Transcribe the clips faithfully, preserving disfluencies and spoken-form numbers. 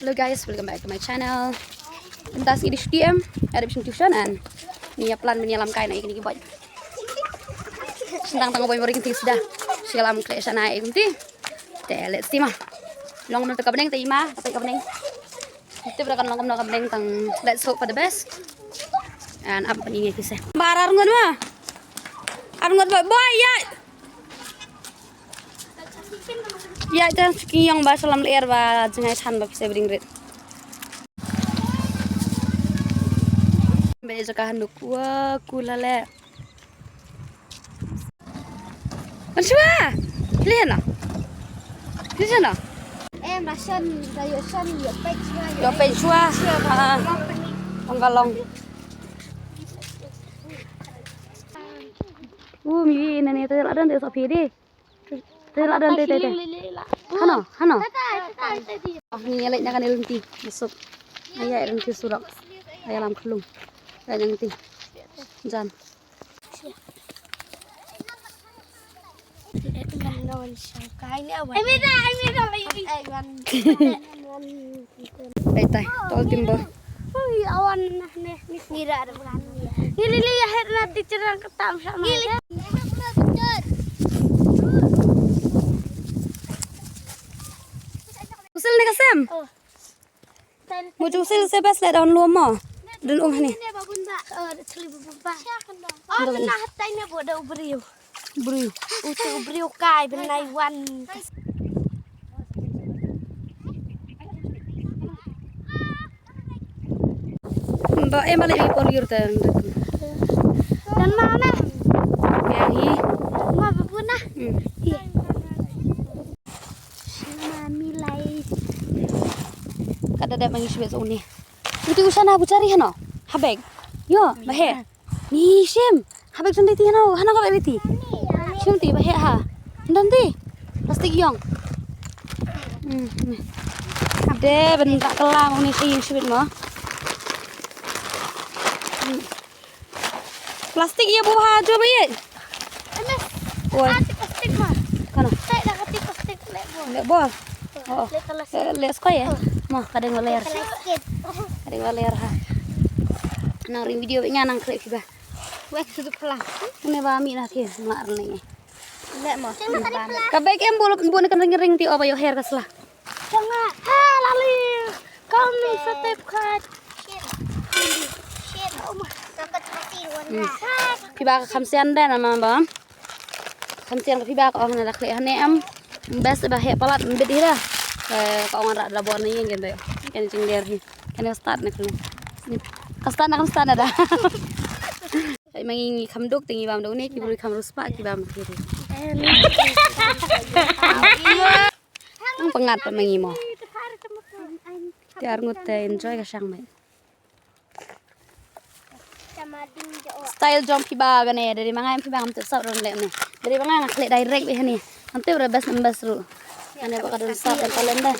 Hello guys, welcome back to my channel. Mynta sngi dei shuti em, ïa dep shong tuition and ngi ïa plan ban ïalam kai na ïa kine ki boy. Shynrang tang boy boring ti sda. Shi ïalam khleh shana ïa kumti. Te let's see ma. Long kumno ka bneng te i ma, ka bneng. Te bra kan long kumno ka bneng tang, let's hope for the best. And ap pynïeng ïa ki se. Bar ar ngut ma. Ar ngut boy, boy, ïa. Ïa, jan shu ki ïong ba shu lam lyer ba jngai than ba phi se bring rit. Be jaka hanuk wa kula le. Manshwa. Liana. Liana. Em, ration, da yo shan, yo pechwa, yo pechwa. Ah. Ong ka long. Uh, mi wi ina ne te la dan te sa phi de. Te la dan te te te. Hano, hano. Ngi leit na kane lynti, masuk. Aya lynti surok. Aya lam khlung. Aya lynti. Jan. Ai mira, ai mira, ai mira. Dai tai, tol timbo. Ui, awan nah ne, ni mira ada bukan. Ni lili ya her na teacher yang ketam sama. Usil ne kasem? Oh. Mo ju usil se bas le don lo mo. Dun um hani. Ne babun ba. Oh, da chali babun ba. Oh, na hatai ne bo da ubriu. Briew. U te u briew kai bnai wan. Ba em ale i por yur ta. Dan mana? Yang hi. Ma babuna. Hmm. Hi. Mami lai. Kada da mangi shwe zone. Itu usana bucari hano. Habek. Yo, bahe. Ni shim. Habek sendiri ti hano, hano ka beti. Shim ti bahe ha. Ndan ti. Plastik yong. Hmm. De ben tak kelam ni shi shim mo. Hmm. Plastik ya buha jo baye. Oi. Plastik mah. Kana? Saya dah kati plastik lek bor. Lek bor. Oh. Lek kelas. Lek sekolah ya? Mah kadang baler. Kadang baler ha. Nang ring video nya nang klik ba. Wek sudu kelas. Ini ba mi na ti mak ni. Lek mah. Ka bek em bulu bulu kan ring ring ti oba yo hair ka sla. Jong nga. Ha lali. Kong ni step khat. Phi ba ka kham sian da na ma ba. Kham sian ka phi ba ka ong na da khleh hane em. Best ba he palat mbit hi da. Ka ong ra da bor ni yen gen da. Ken jing der hi. Ken start na khleh. Ka start na kam start na da. Ai mangi ngi kham duk tingi bam duk ni ki bru kham ruspa ki bam ki. Ang pangat pa mangi mo. Tiar ngut te enjoy ka shang mai. Style jong phi ba gane dari mangai phi ba ngam tip sap ron le ne. Dari mangai ngak le direct be hani. Ngam tip re best best ru. Ane ba ka don sap dan talent da.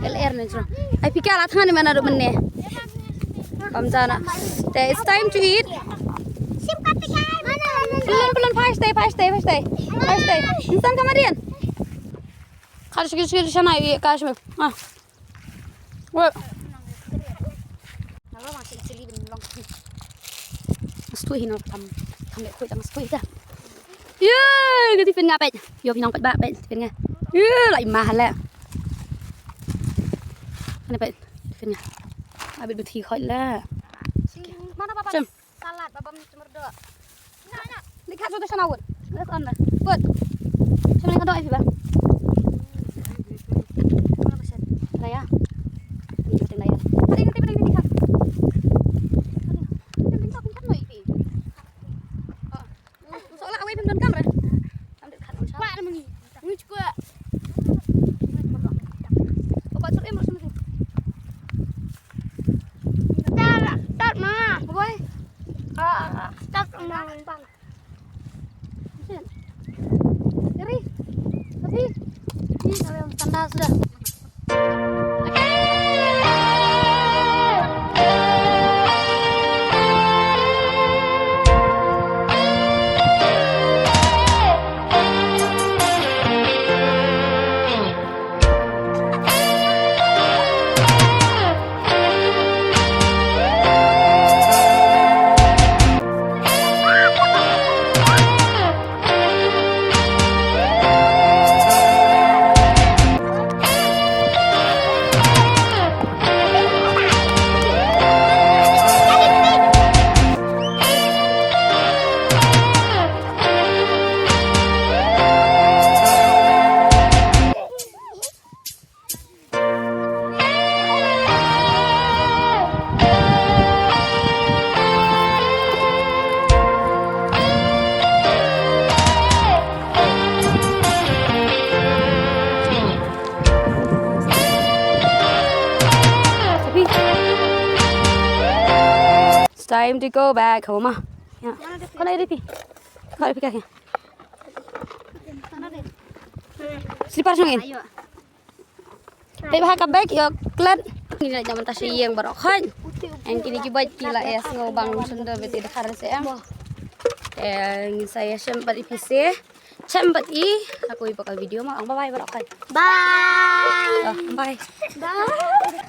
L R ne jro. Ai pika la thang ni mana do menne. Pam jana. Te it's time to eat. Pelun pelun first day first day first day. First day. Insan kamarian. Kar sikit sikit sana ye kash me. Ah. Weh. Nalo masih cili ben long. Stui hino tam. Tam dek khui tang stui ta. Ye, ka tiffin nga pet. Yo pinang pet ba pet tiffin nga. Ye, lai mah la. Ana pet tiffin nga. Abit bethi khoi la. Mana papa? Cem. Salad babam cemur do. Ni khat sudah sana wut. Let's on dah. Wut. Cuma yang kedua sih, Bang. Raya. Ini penting raya. Ada yang penting penting khat. Ada yang penting penting khat no ipi. Oh. Soalnya awal pun donkam re. Ambil khat. Wah, ada mengi. Ngi chukwa. Obat suruh em, suruh em. Tar, tar ma. Boy. Ah, tar ma. Ri. Ri. It's time to go back home. Ah. Ya. Kau nak ready? Kau nak fikir ya? Slipper sungin. Te bha ka bag ïa klet. Ngi la jam ta shi ïeng baroh khoit. Eng kini ki bag ki la ïa sngew bang sunda beti da khar se em. Eng sa ïa shem bad i P C. Shem bad i. Aku i bakal video ma ang bye bye baroh khoit. Bye. Ah, bye. Bye.